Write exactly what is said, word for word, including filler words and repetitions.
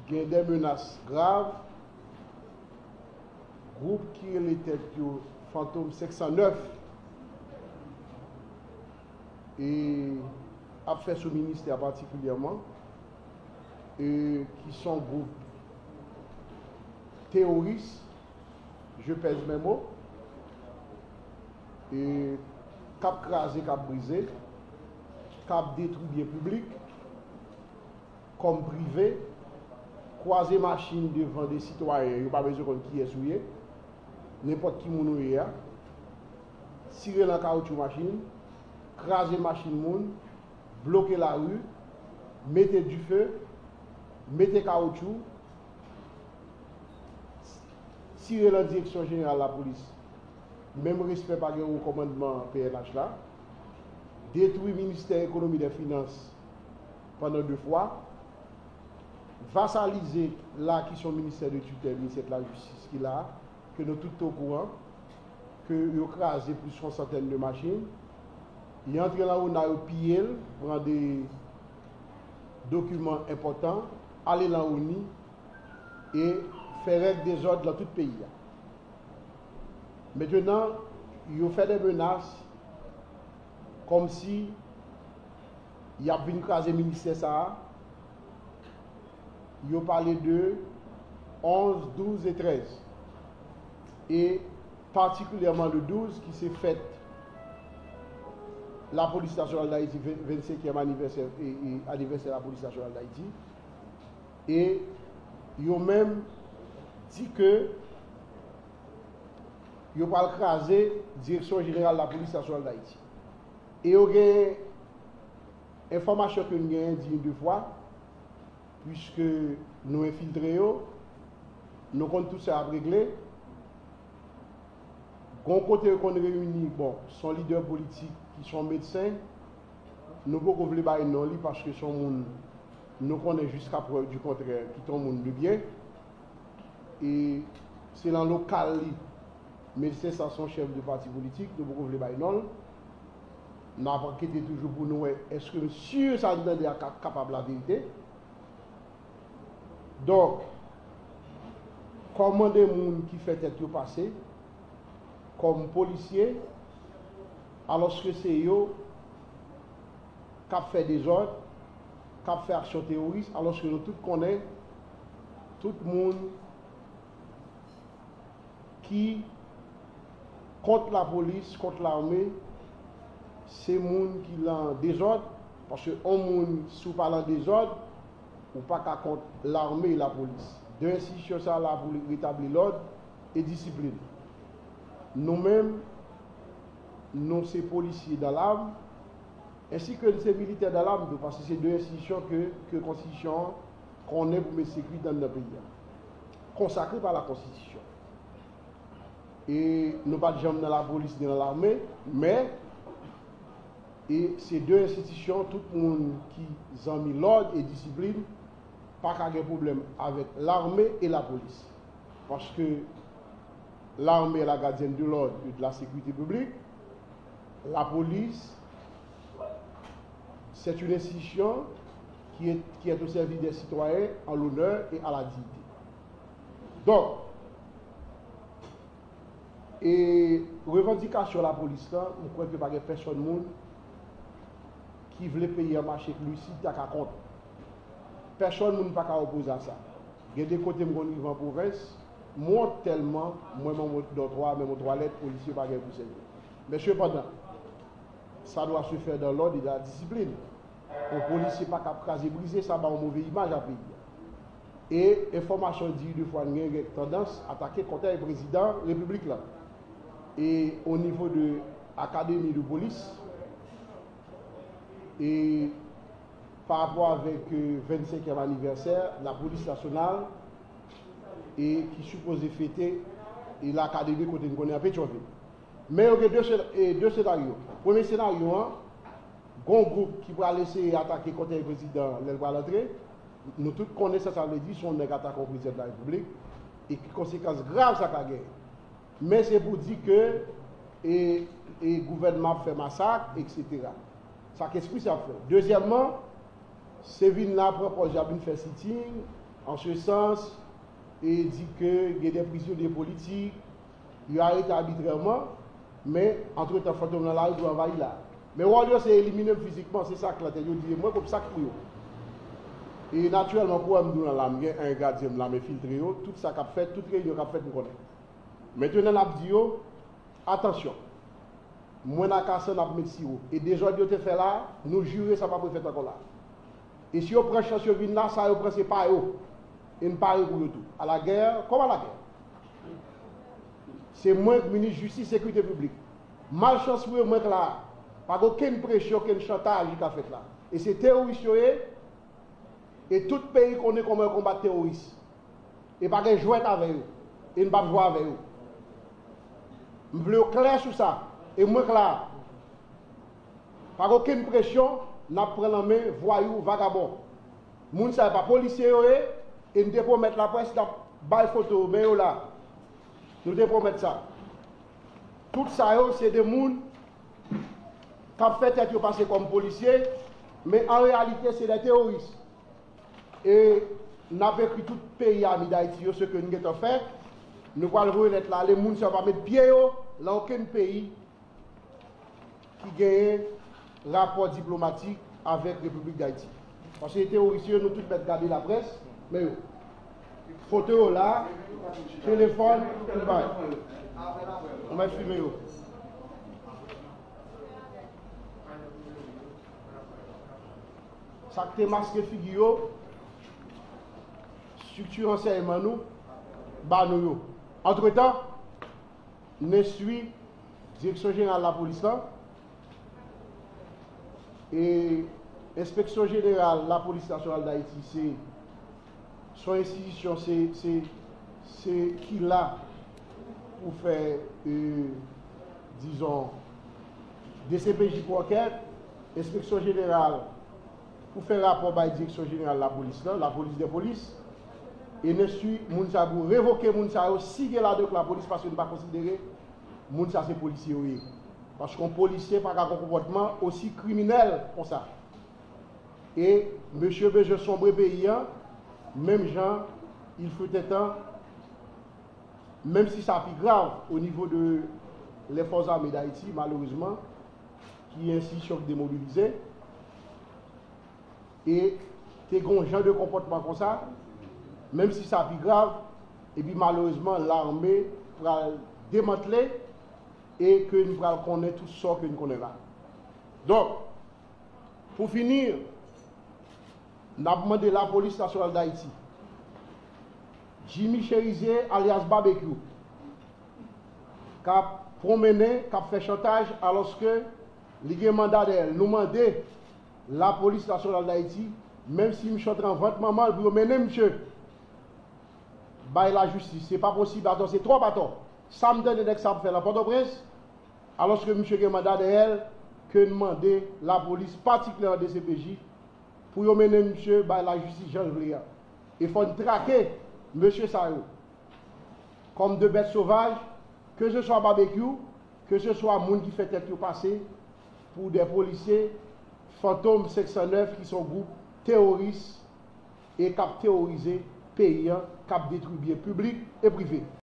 Gen de menas grav, gwoup ki rele tèt yo Fantom senk san nèf e ap fè sou ministè a patikilyèman, e ki se yon gwoup teworis, je pèse mes mots, e k ap kraze, k ap brize, k ap detwi byen piblik kòm prive, kwaze machin devan de sitwayen, yo pa bezwen konn kiyès ou ye, nenpòt ki moun ou ye a, tire nan kawotchou machin, kraze machin moun, bloke lari, mete dife, mete kawotchou, tire nan direksyon jeneral lapolis, menm respè pa gen wo kòmandman P N H la, detwi ministè ekonomi e finans pandan de fwa, vasalize la ki se yon ministè de titèl, ministè de lajistis ki la, ke nou tout te okouran, ke yo kraze plis yon santèn de machin, y antre nan ona, yo piye l, pran de dokiman enpòtan, ale nan oni, e fè règ dezòd nan tout peyi a. Mentenan, yo fè de menas kòmsi y ap vin kraze ministè sa a. Yo pale de onz, douz e trèz. E patikilyèman le douz, ki se fèt Lapolis Nasyonal d Ayiti, ven-, vennsenkyèm anivèsè, e, e anivèsè Lapolis Nasyonal d Ayiti. E yo menm di ke yo pral kraze Direksyon Jeneral Lapolis Nasyonal d Ayiti. E yo gen enfòmasyon ke n genyen di de fwa, piske nou enfiltre yo, nou konn tout sa y ap regle. Gon kote yo konn reyini, bon, se yon lidè politik ki se yon medsen, nou poko vle bay non li paske se yon moun nou konnen jiska prèv di kontrè ki te yon moun de byen. E se nan lokal li, medsen sa se yon chèf de pati politik, nou poko vle bay non l. N ap ankete toujou pou nou wè èske si sa n tande a ka kapab laverite. Donk, kòman de moun ki fè tèt yo pase kòm polisye, alòske se yo k ap fè dezòd, k ap fè aksyon teworis, alòske nou tout konnen tout moun ki kont lapolis, kont lame, se moun ki lan dezòd, paske yon moun, si w pa lan dezòd, ou pa ka kont lame e lapolis. De enstitisyon sa la pou retabli lòd e disiplin. Nou menm, nou se polisye dan lam, ensi ke n se militè dan lam tou, paske se de enstitisyon ke, ke konstitisyon an konnen pou met sekirite anndan peyi a. Konsakre pa la konstitisyon. E nou pa t janm nan lapolis ni nan lame, men, e se de enstitisyon, tout moun ki zanmi lòd e disiplin pa ka gen pwoblèm avèk lame e lapolis. Paske lame est la gardienne de l'ordre et de la sécurité publique, la police, c'est une institution qui est, qui est au service des citoyens en l'honneur et à la dignité. Donk, e revandikasyon lapolis lan, m kwè ke pa gen pèsonn moun ki vle peyi an mache, ke li si ta ka kont. Pèsonn moun pa ka opoze a sa. Gen de kote m konn rive an pwovens, m wont tèlman, mwen menm yon dòtwa, menm yon twalèt, polisye pa gen pou sèvi. Men sepandan, ça doit se faire dans l'ordre et dans la discipline. Yon polisye pa ka ap kraze brize, sa ba yon move imaj a peyi a. E enfòmasyon di de fwa n gen, gen tandans atake kòtèy prezidan repiblik la. E o nivo de akademi de polis, e pa rapò avèk, euh, vennsenkyèm anivèsè lapolis nasyonal, e ki sipoze fete, e lakademi kote n konnen an Petyonvil. Men yo gen de sena-, e de senaryo. Premye senaryo an, gon gwoup ki pral eseye atake kòtèy prezidan lè l pral antre. Nou tout konnen sa sa vle di, se yon nèg atake yon prezidan de la repiblik, e ki konsekans grav sa ka genyen. Men se pou di ke, e, e gouvènman ap fè masak, etsetera. Sa k espri sa ap fè. Dezyèmman, se vin la pran pòz y ap vin fè sitting, An se sans, e di ke gen de prizonye politik, yo arete abitrèman, men antretan fantom nan lari pou anvayi la. Men wòl yo se elimine m fizikman, se sa k lan tèt yo di, e mwen kòm sa k pou yo. E natirèlman, kou m di w lan la, m gen en gadyen m la, m enfiltre yo, tout sa k ap fèt, tout reyinyon k ap fèt, m konnen. Mentnan n ap di yo, atansyon, mwen nan Kasann ap met siwo. E dezòd yo te fè la, nou jire sa p ap refèt ankò la. E si yo pran chans yo vin la, sa yo pran se pa yo. E n pare pou yo tou. Alagè, kòm alagè. Se mwen k minis jistis sekirite piblik. Malchans pou yo, mwen k la. Pa gen okenn presyon, okenn chantaj ki ka fèt la. E se teworis yo ye, e tout peyi konnen kòman yo konbat teworis. E pa gen jwèt avè yo. E n p ap jwe avè yo. M vle yo klè sou sa. E mwen k la. Pa gen okenn presyon, n ap pran nan men vwayou, vagabon. Moun sa yo pa polisye yo ye, e n te pwomèt laprès n ap bay foto yo, men yo la. Nou te pwomèt sa. Tout sa yo, se de moun k ap fè tèt yo pase kòm polisye, men an reyalite, se de teworis. E n ap ekri tout peyi ami Dayiti yo, se ke n gentan fè. Nou pral voye lèt la ale, moun sa yo pa met pye yo lan okenn peyi ki genyen rapò diplomatik avèk Repiblik Dayiti. Paske teworis yo, nou tout mèt gade laprès, men yo. Foto yo la, telefòn, tout bagay. Nou mèt filme yo. Sa k te maske figi yo, estrikti ransèyman nou ba nou yo. Antretan, n enstwi Direksyon Jeneral Lapolis lan, e Enspeksyon Jeneral Lapolis Nasyonal Dayiti, se, se yon enstitisyon, se, se, se ki la pou fè, e, dizon, D C P J pou ankèt, Enspeksyon Jeneral pou fè rapò bay Direksyon Jeneral Lapolis lan, Lapolis dè polis, e n enstwi moun sa pou revoke moun sa yo, si gen ladan yo k lapolis, paske n pa konsidere moun sa se polisye yo ye. Paske yon polisye pa ka gen yon konpòtman osi kriminèl konsa. E mesye bezwen sonbre peyi an, menm jan il fut un temps, menm si sa pi grav o nivo de les Forces Armées d'Haïti, malerezman, ki enstitisyon ki demobilize, e te gen yon jan de konpòtman konsa, menm si sa pi grav, epi malerezman, lame pral demantle, e ke n pral konnen tout sò ke n konnen la. Donk, pou fini, n ap mande Lapolis Nasyonal Dayiti, Jimmy Chérizier alyas Babekyou, k ap pwonmennen, k ap fè chantaj, alòske li gen manda dèyè l. Nou mande Lapolis Nasyonal Dayiti, menm si misye antre an vant manman l, pou yo mennen misye bay lajistis. Se pa posib, atò, se twòp atò. Sa m tande nèg sa ap fè lan Pòtoprens, alòske misye gen manda dèyè l, ke n mande lapolis, patikilyèman D C P J, pou yo mennen misye bay lajistis jan l vle a. E fò n trake mesye sa yo kòm de bèt sovaj, ke se swa Babekyou, ke se swa moun ki fè tèt yo pase pou de polisye, Fantom senk san nèf, ki se yon gwoup teworis e k ap teworize peyi an, k ap detwi byen piblik e prive.